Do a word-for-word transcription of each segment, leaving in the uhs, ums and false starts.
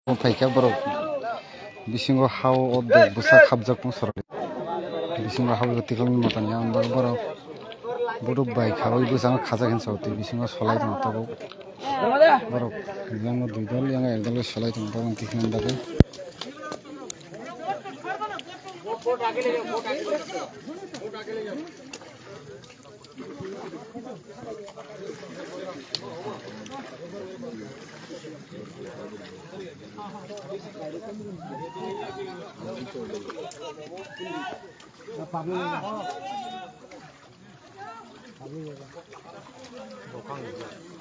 Phaikha borok bisingo hao ordek bwsa khapjak tong sorok. Bisingo hao tiklangni matan ya, ang borok borok buduk bai khawi bwsano khajak hinwi sao twi bisingo solai tong tabuk. Borok yang dui dol, yang ek dol solai tong tabuk, ang tikna bagwi.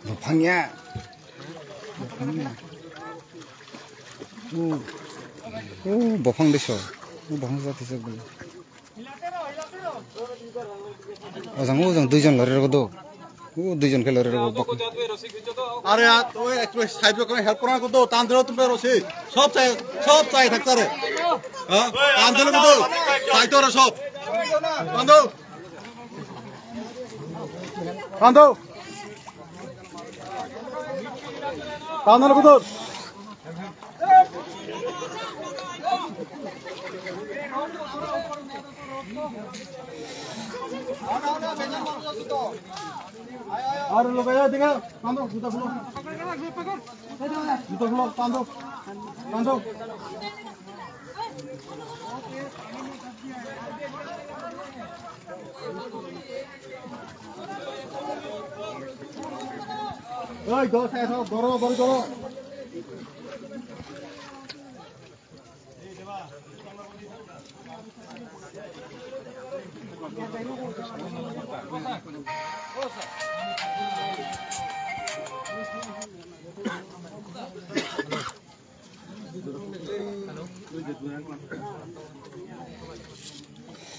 Buphang ya. Buphang ya. Oh. Oh, buphang deso. Oh, buphang jati se bole. Ojang, ojang, duijon lari rok do. O, duijon khe lari rok bak. Are yaar, oi, ek side pe help kora ko do, tan dilo tum pe rosi. Sob chai, sob chai thakta re. Ha? Tan dilo ko do. Chai to re sob. Tan do. Tan do. Tan dilo ko do. Aro logo ya, dinga, tando, juta khulo. Juta khulo, tando, tando. Oi, dos, eso, doro, doro, doro.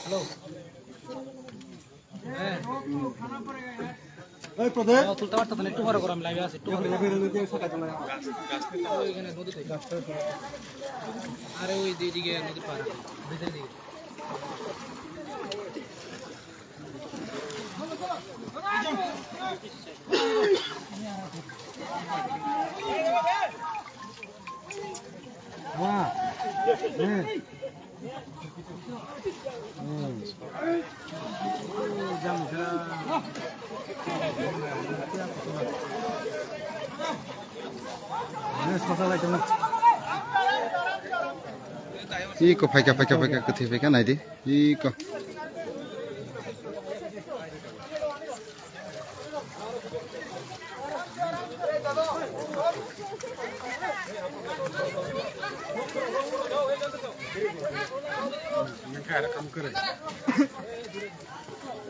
Hello. এই প্রদীপ। ও, তুলতে পারতো না, একটু পরে গরম লাগবে, আছে, একটু পরে। ওই, ওই, ওই, ওই, ওই, ওই, ওই। আর ওই যে এদিকে নদীর পাড়, ভিতরের দিকে। হ্যাঁ। হ্যাঁ। Iko phaikha, phaikha, phaikha, kwthwi phaikha, naidi. Iko.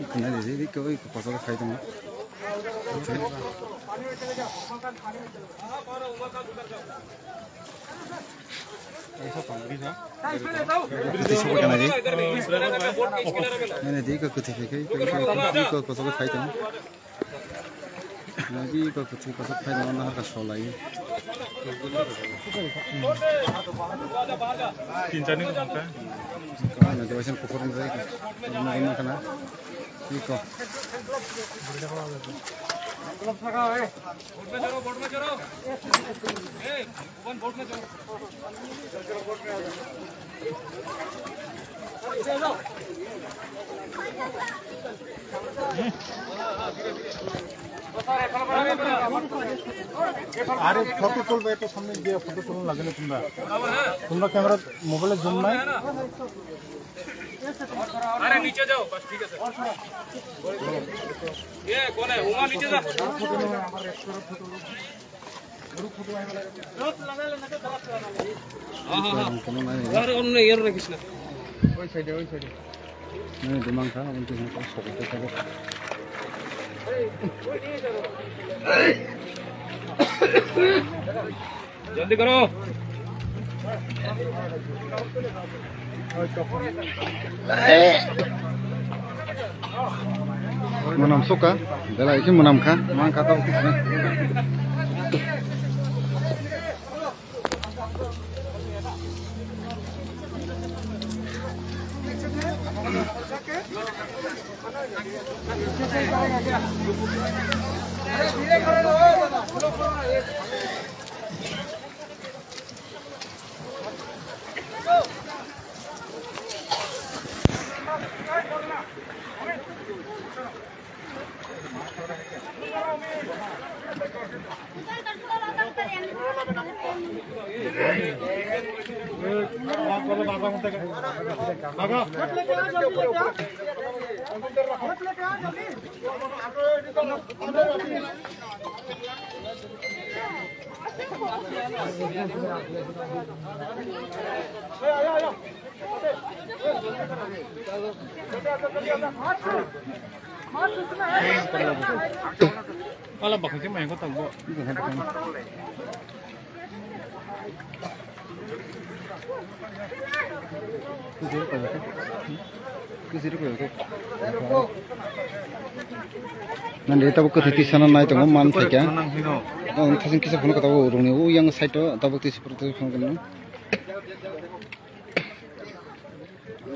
Iko nai de, iko, iko kotor khai tongo. Iko sobo kana di. Nene di iko kwthwi khai, iko, iko, iko kotor khai tongo. Lagi ko kuthwi kothok phai rwna haka solai. Tin char ni ko thangkha. Ko na dewasan kuphur ni rai. Ko na ko na kana. Iko. আরে ফটো তুলবে, একটু সামনে গিয়ে ফটো তুলুন, লাগে না তোমরা। তোমরা ক্যামেরা, মোবাইলে জুম নাই। আরে নিচে যাও, বাস ঠিক আছে। এ কোনে? উমা নিচে যা। হ্যাঁ, হ্যাঁ, হ্যাঁ। আরে অন্য ইয়ে রাখিস না। ওই সাইডে, ওই সাইডে। Nini dumang kha, aboni twi hwnwi kok sokoi tei tabuk. জলদি করো। Mwnam suka, belai khe mwnam kha, mang kha tabuk khe. Wala bakal ke main ko tangbo. Nang de tabuk kwthwi tisana nai tongo man phaikha. Ang thasing kisa phone ko tabuk rungni u yang side o tabuk tisi phone ko.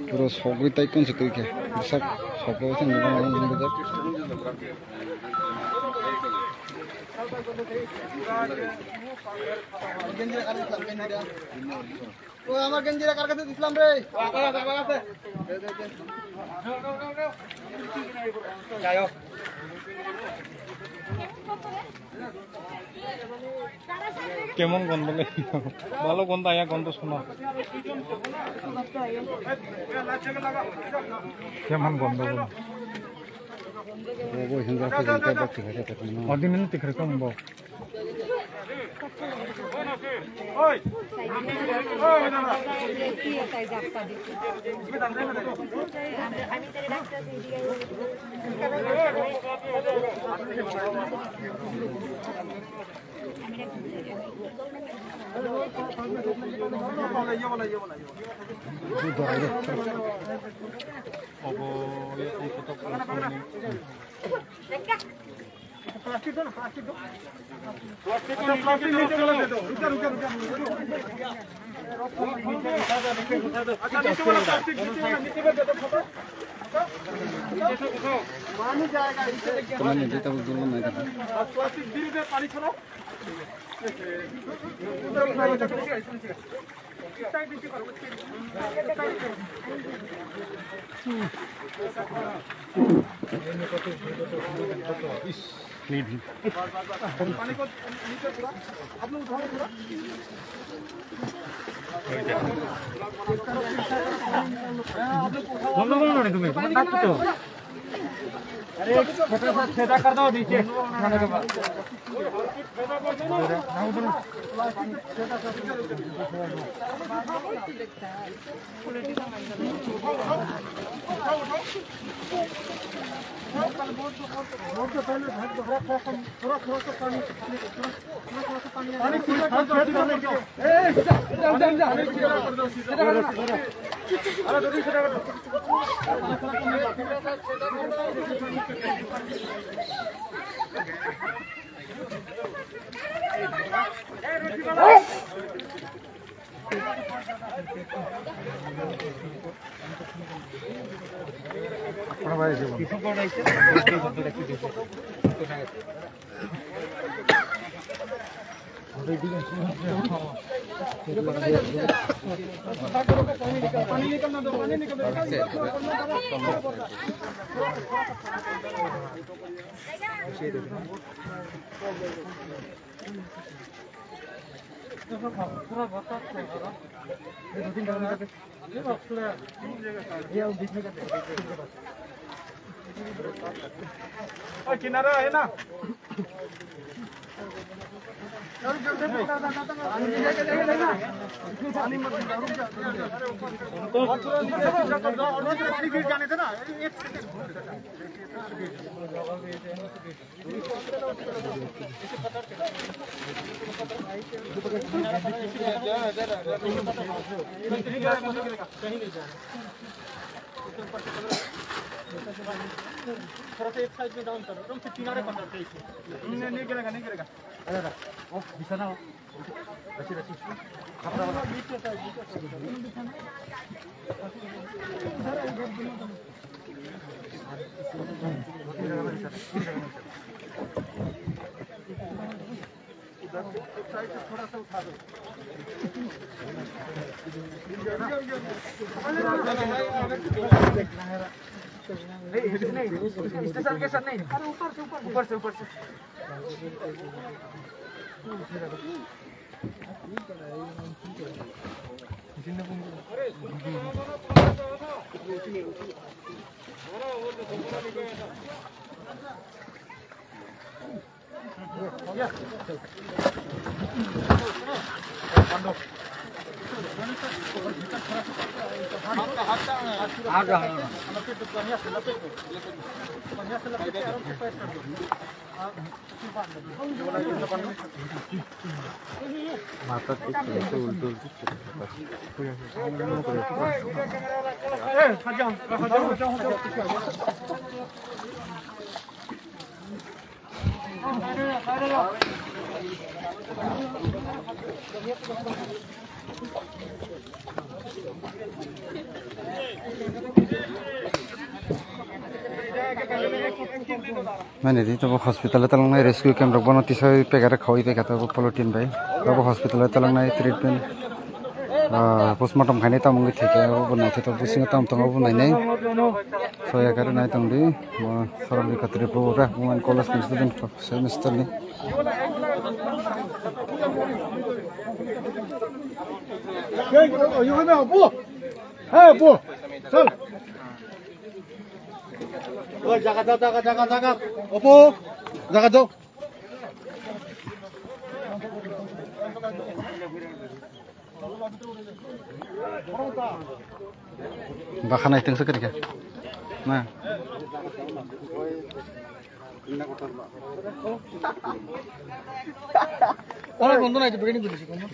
Puro sogwi tai kun se twi khe. Bwsak sogwi se nang nang nang bwsak. O, amar genjira kar kache dislam re. Kemon gondo le? Balo gondo, aya gondo sona. Kemon gondo gondo. Bo, bo, hinga ko janta bak khe khe khe. Ordinary tikre kong bo. Plastic do na, plastic do. Plastic do, plastic niche fela de do. Ruka, ruka, ruka, ruka. Acha, niche wala plastic, niche wala, niche wala de do, photo. Pani jayega, niche wala. Pani jeta bo durbo nai. Plastic dhire dhire pani chhoro. अरे छोटा सा छेदा कर दो नीचे। किनारा है ना। थोड़ा सा एक साइड में डाउन करो, एकदम से किनारे पकड़ के इसे। नहीं, नहीं गिरेगा, नहीं गिरेगा। अरे, अरे, ओ, बिछाना हो। रस्सी, रस्सी। कपड़ा वाला। उधर से, उस साइड से थोड़ा सा उठा दो। नहीं, नहीं, स्टेशन के साथ नहीं। अरे, ऊपर से, ऊपर से। ऊपर से, ऊपर से। Mane di tobo hospital o talangnai rescue camp rok bono tisai pegare khawi pegata bo polythene bai. Tobo hospital o talangnai treatment, ah, postmortem khainai tamo wngwi thwikhe obo naithotok bisingo tamo tongo obo nainai. Soya gari nai tongdi. Bo Soromika Tripura Women College ni student semester ni. Hey, bu. Hey, bu. Sal. Oi, jaga da, jaga, jaga, jaga. Opo. Jaga do. Bakhanai tengsa kerja. Nah. Ora kondo nai tu begini gulis kondo.